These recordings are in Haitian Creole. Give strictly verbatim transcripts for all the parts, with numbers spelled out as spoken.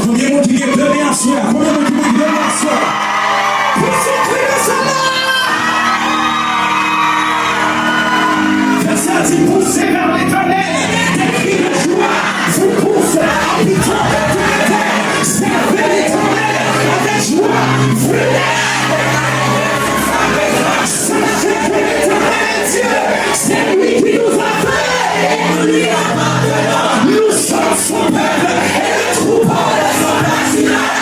Konbyen moun ki gen de men aswè a? Konbyen moun ki gen de men aswè a? Pouse kri nan syèl la! Vèsè a di, poussez vers l'Éternel des cris de joie, vous tous, habitants de toute la terre, servez l'Éternel avec joie, venez. Sachez que l'Éternel est Dieu, c'est lui qui nous a fait. Nous sommes son peuple et le troupeau de son pâturage.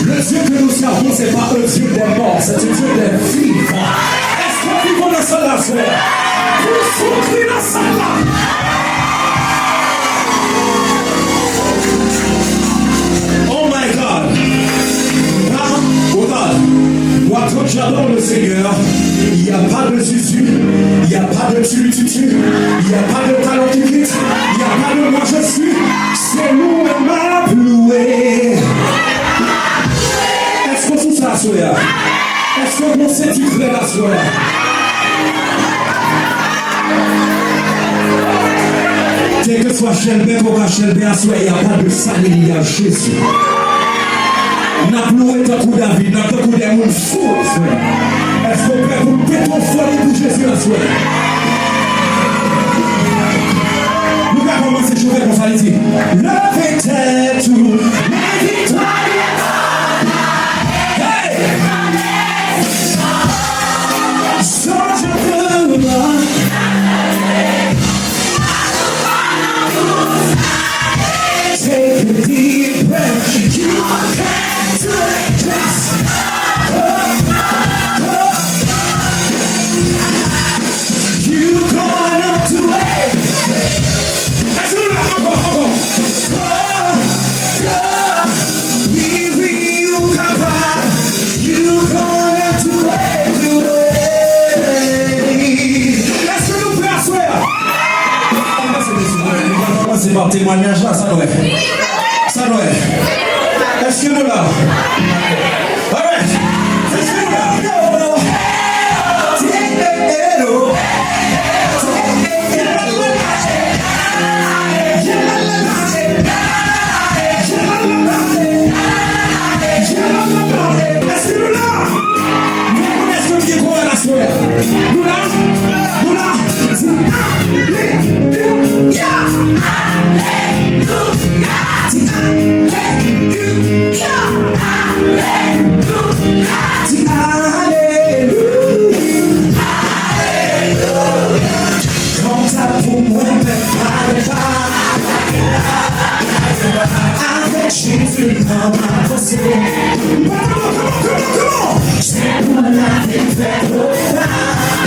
Le Dieu que nous servons, c'est pas un Dieu des morts, c'est un Dieu des vivants. Èske w vivan nan sal la, frè? Pouse yon kri nan sal la. Oh my God! Ah, oh God! Moi, quand j'adore le Seigneur, il n'y a pas de zuzu, il n'y a pas de turlututu, il n'y a pas de talon qui quitte, il n'y a pas de moi je suis. Se louwe m ap louwe. Èske w sou sa aswè a? Èske w gon senti frè aswè a? Kèlkeswa chèlbè ke w ka chèlbè aswè, y a pas de salut, y a Jésus. N ap louwe tankou David, n ap tankou de moun fou aswè. Èske w prè pou pete yon foli pou Jezi aswè? Nou ka kòmanse chante konsa, li di, leve tèt ou, men viktwa li. Hey! Sonje ke ou la. Take a deep breath. You can do it. Just go, go, go. You gonna do it. Èske nou la ankò, ankò? Go, go. Wi, wi, ou kapab. You gonna do it, do it. Èske nou prè aswè a? Ann pase, mesye, nou pral kòmanse pa temwayaj la, sa nou wè. Sa nou wè. Èske nou la? Alright. Èske nou la? Èske nou la? Mwen konnen èske m gen koral aswè a. Nou la? Nou la? Di alelouya! Alelouya! Di alelouya! Alelouya! Di alelouya! Alelouya! Kontan pou mwen, pèp pa depa. Avèk Jezi nan madanse. Come on, come on, come on, come on. Se pou lavi fè pwogram.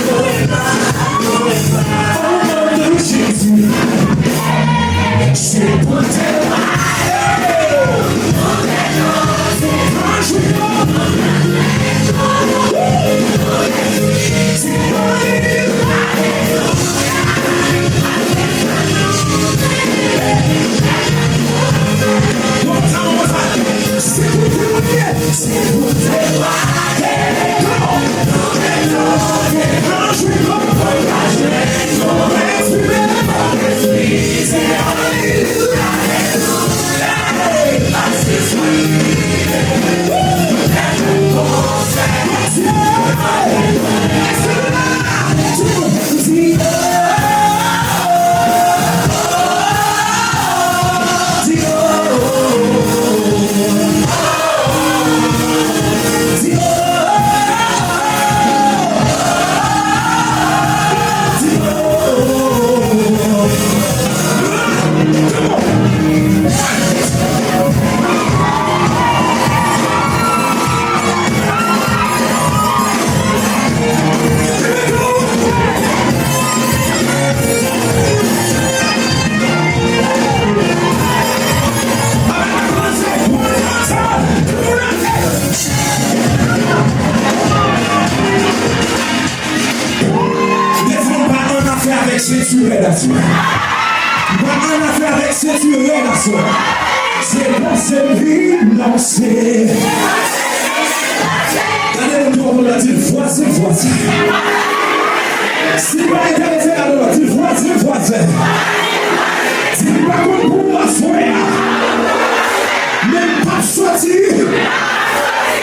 Senti rèd aswè. M pa annafè avèk senti rèd aswè. Se pa senti non se. Gade moun ki bò kote w la, di l vwazen, vwazen. Si l pa enterese, gade l, di l vwazen, vwazen. Di l pa konn pou ou aswè a. Men m p ap soti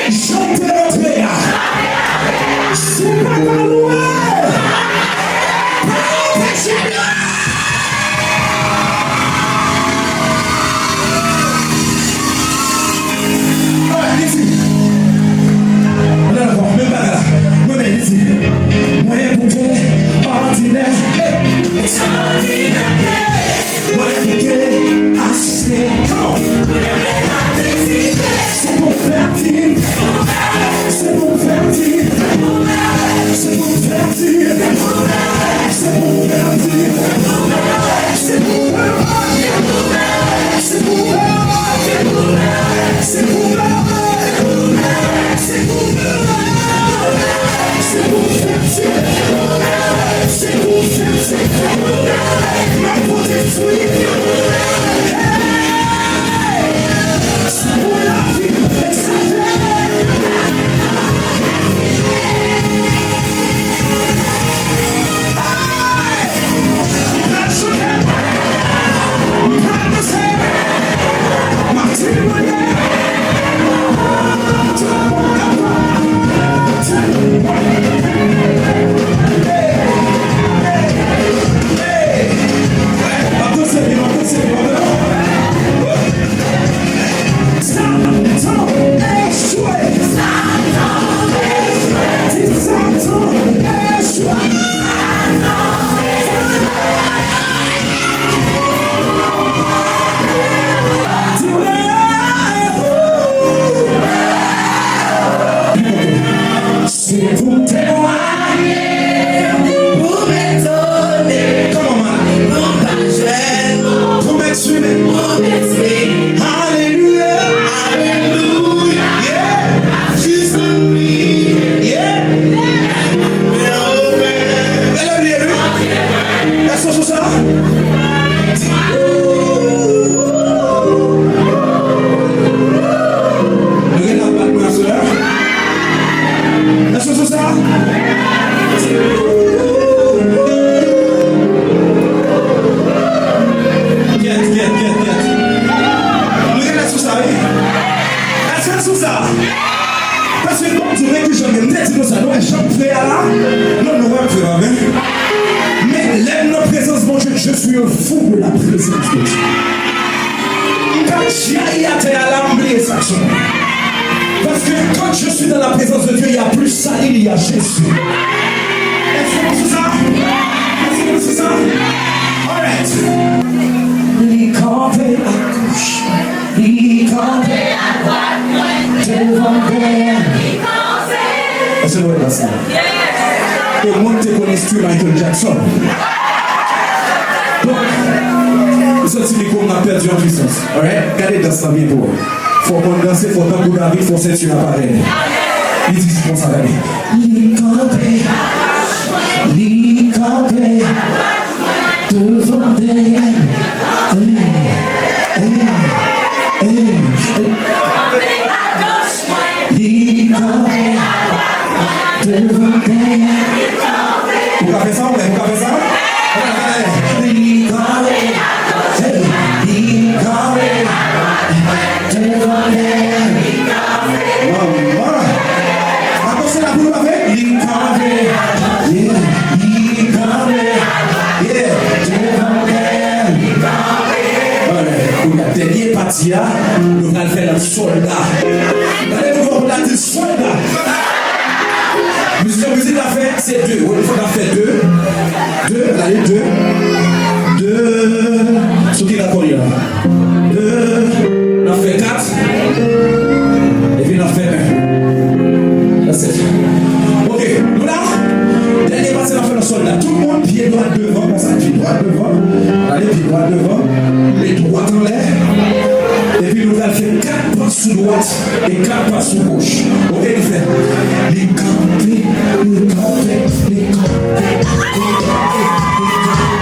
jan m te rantre a. Si w pa ka louwe, pa anpeche l. Alright, li di, menm bagay la. Mwen menm, li di, mwen bouke òdinè. Mwen bouke achte. Come on. Se pou fè ti. Se pou fè ti. Se pou fè ti. Se pou fè ti. Se pou fè ti. Se pou fè ti. Se pou fè ti. Se pou fè ti. Se pou fè ti. Se pou fè ti. M ap pote fwi. Hey! Satan echwe. Satan echwe. Di Satan echwe. Di w lè. Se pou m temwaye, pou m etone, come on, man, pou m pa jwenn, pou m eksprime, pou m eksprime. Alelouya, alelouya, yeah, jis anpli, yeah. Bèl anpil, wi. Èske w sou sa? Nou gen ap bat mwen aswè a? Èske w sou sa? Gyèt, gyèt, gyèt, gyèt. Nou gen lè sou sa, wi. Èske n sou sa? Paske Bondye rete jan m ye. M te di nou sa, nou wè jan m fè a la? Non, nou wè m fè a, men. Men lè m nan prezans Bondye, je suis un fou de la présence de Dieu. M ka djayi atè a la, m bliye sa k sou mwen. Parce que quand je suis dans la présence de Dieu, il y a plus salut, il y a Jésus. Èske nou sou sa? Èske nou sou sa? Alright. Li kanpe agoch, li kanpe adwat mwen, devan m, dèyè m. Èske nou wè bas la? E mwen te konn enstwi Michael Jackson. Donk, m santi mikwo m ap pèdi an pwisans. Alright? Gade dans la byen pou wè. Fò w konn danse, fò w tankou David, fò senti a parèy. Li di konsa, gade. Li kanpe, li kanpe, devan, dèyè. Ey, ey, ey, ey. Li kanpe, devan, dèyè. Ou ka fè sa, ou menm, ou ka fè sa? Li kanpe, hey, li kanpe, devan, dèyè. Manman! Avanse la pou nou pa fè? Li kanpe, yeah, li kanpe, yeah, devan, dèyè. Alright, kounye a, dènye pati a, nou pral fè l an sòlda. Gade moun ki bò kote w la, di l sòlda. Mizik, mizik la fè, se de. Wi, fòk la fè de. De, gade, de. De. Sou ki la kòd la? De. N ap fè kat. Epi n ap fè en. That's it. Ok, nou la. Dènye pati n ap fè nan sòlda. Tout moun, pye dwat devan, konsa, pye dwat devan. Gade, pye dwat devan. Men dwat anlè. Epi nou pral fè kat pa sou dwat e kat pa sou goch. Ok, li fè. Li kanpe, li kanpe, li kanpe, li kanpe, li kanpe.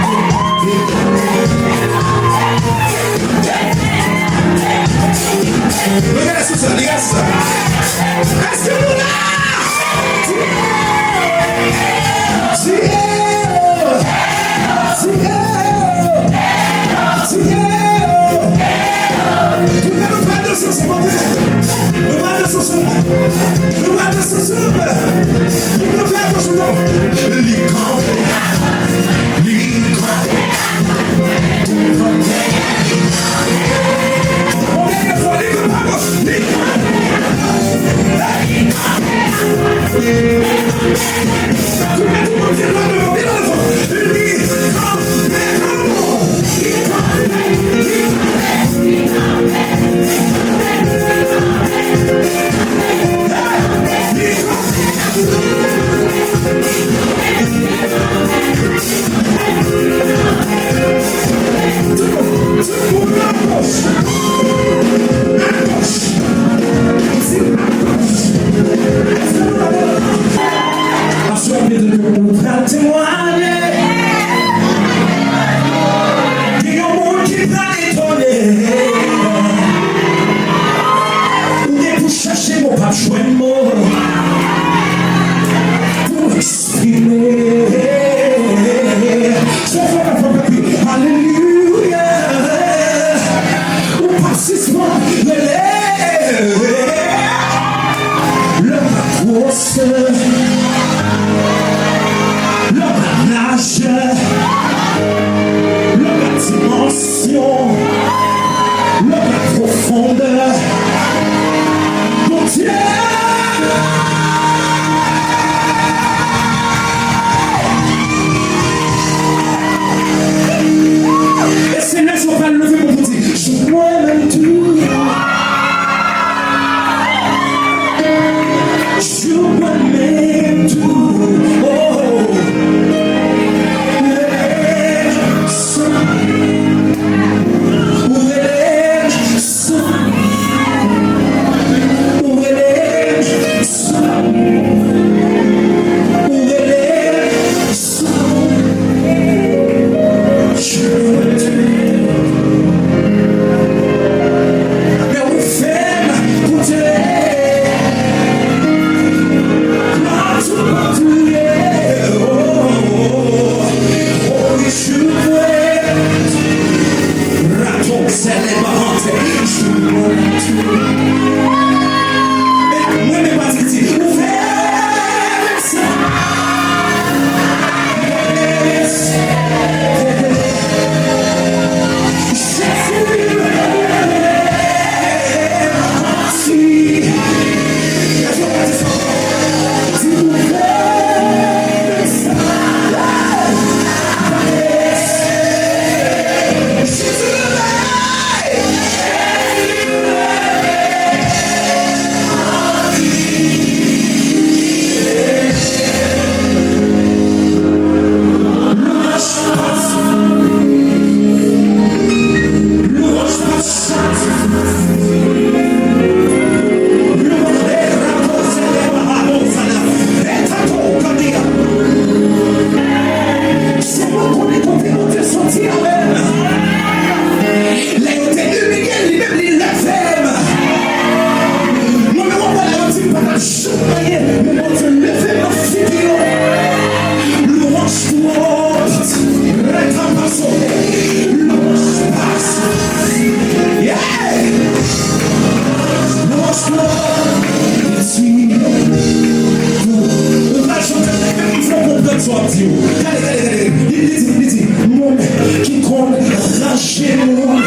Gade, gade, gade, gade. Li, li di, li di, moun ki konn ranje moun.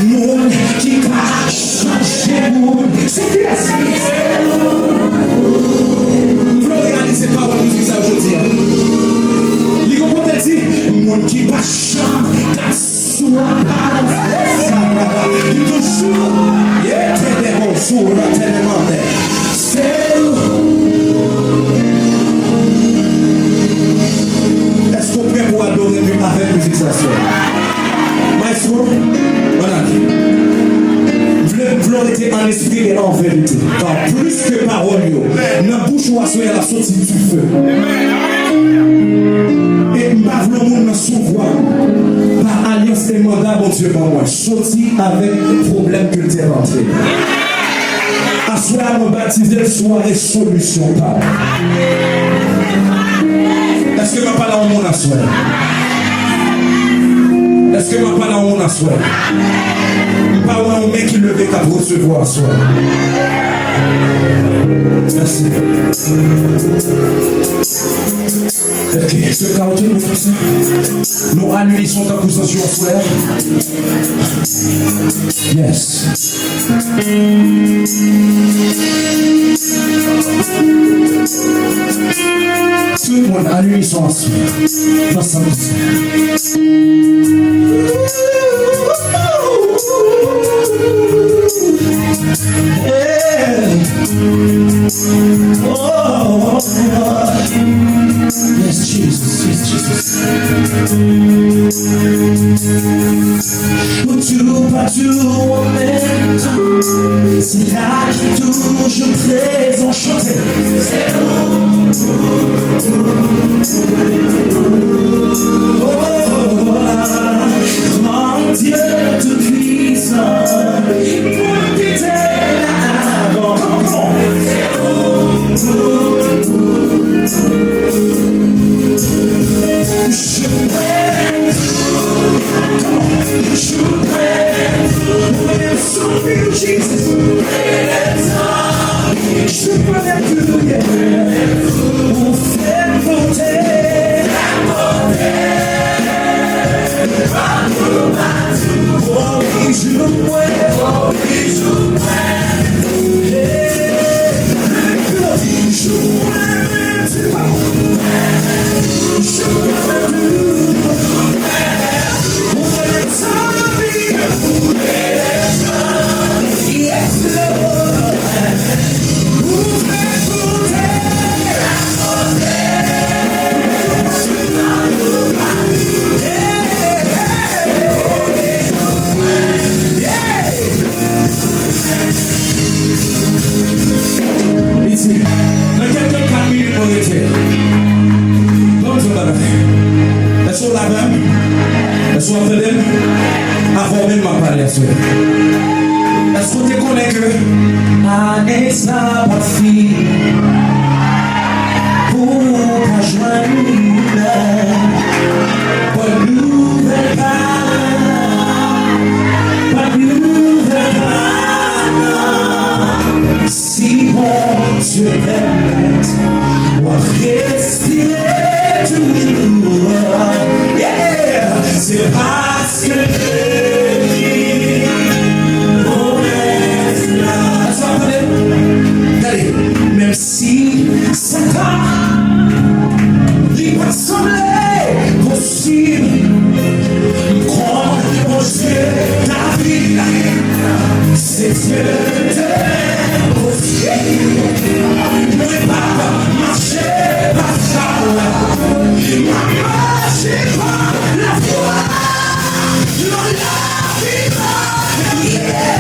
Moun ki ka chanje moun. Se kiyès? M vle w reyalize pawòl mizik sa jodi a. Li gon kote di, moun ki pa janm ka sou aparans. Li toujou, ye te de bon sou la tèlman. Se ou. Èske w prè pou adore m avèk mizik sa, sè? Maestro, ann ale. M vle, m vle w rete an espri e an verite. Kar plis ke pawòl yo, nan bouch ou aswè a l ap soti dife. E m pa vle yon moun nan sou vwa m. Pa alyans e manda Bondye ban mwen. Soti avèk pwoblèm ke l te rantre. Aswè a mwen batize l sware solisyon pa m. Èske m ap pale a yon moun aswè? Èske m ap pale a yon moun aswè? M pa wè yon men ki leve k ap resevwa aswè. Mèsi. Ok, se ka w tou nou fè sa. Nou a linison tankou zanj yo aswè a. Yes. Tout moun a linison aswè. Ansanm. Yes, Jesus, yes, Jesus. Ou tou patou an menm tan. Se la ki toujou prezan chante. Oh, Gran Dye Toupisan, mwen ki te la avan. Come on. Li di, nan kèk kat minit mwen rete. Ban m di yon bagay. Èske w la avè m? Èske w ap tande m? Avè w menm m ap pale aswè. Èske w te konnen ke ane sa p ap fini pou w pa jwenn bòn nouvèl pa la? Bòn nouvèl pa la. Si Bondye pèmèt, w ap respire toujou. Yeah! Se paske li pwomès la. Èske w ap tande m? Gade, menm si sa ka, li pa sanble posib. M konn Bondye David, se Dye de lenposib. Mwen p ap mache pa chal, m ap mache pa lafwa. Nan lavi mwen, yeah.